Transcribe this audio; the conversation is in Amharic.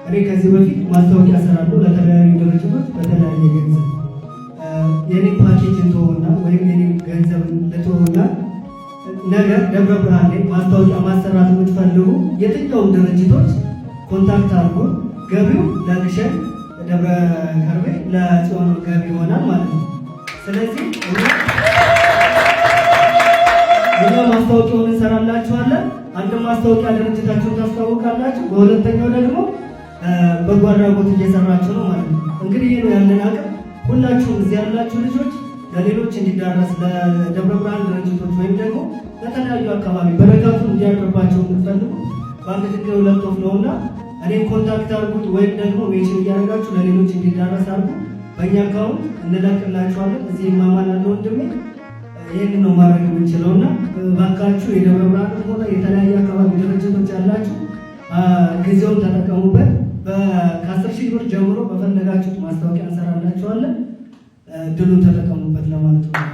እኔ ከዚህ በፊት ማስታወቂያ እሰራለሁ ለተለያዩ ድርጅቶች በተለያየ ገንዘብ። የኔ ፓኬጅ እንትሆና ወይም የኔ ገንዘብ ልትሆና ነገ ደብረ ብርሃን ላይ ማስታወቂያ ማሰራት የምትፈልጉ የትኛውም ድርጅቶች contact አድርጎ ገቢው ለግሸን ደብረ ከርቤ ለጽዮን ገቢ ይሆናል ማለት ነው። ስለዚህ እኛ ማስታወቂያውን እንሰራላችኋለን። አንድም ማስታወቂያ ድርጅታችሁን ታስተዋውቃላችሁ፣ በሁለተኛው ደግሞ በጎ አድራጎት እየሰራችሁ ነው ማለት ነው። እንግዲህ ይህ ነው ያለን አቅም። ሁላችሁም እዚህ ያላችሁ ልጆች ለሌሎች እንዲዳረስ፣ ለደብረ ብርሃን ድርጅቶች ወይም ደግሞ ለተለያዩ አካባቢ በረከቱ እንዲያድርባቸው የምትፈልጉ በአንድ ድንጋይ ሁለት ወፍ ነውና እኔን contact አድርጉት ወይም ደግሞ mention እያደረጋችሁ ለሌሎች እንዲዳረስ አድርጉ። በእኛ account እንለቅላችኋለን። እዚህ ማማን አለ ወንድሜ። ይህን ነው ማድረግ የምንችለውና እባካችሁ የደብረ ብርሃን ሆነ የተለያዩ አካባቢ ድርጅቶች ያላችሁ ጊዜውን ተጠቀሙበት። ከ10,000 ብር ጀምሮ በፈለጋችሁት ማስታወቂያ እንሰራላችኋለን። እድሉን ተጠቀሙበት ለማለት ነው።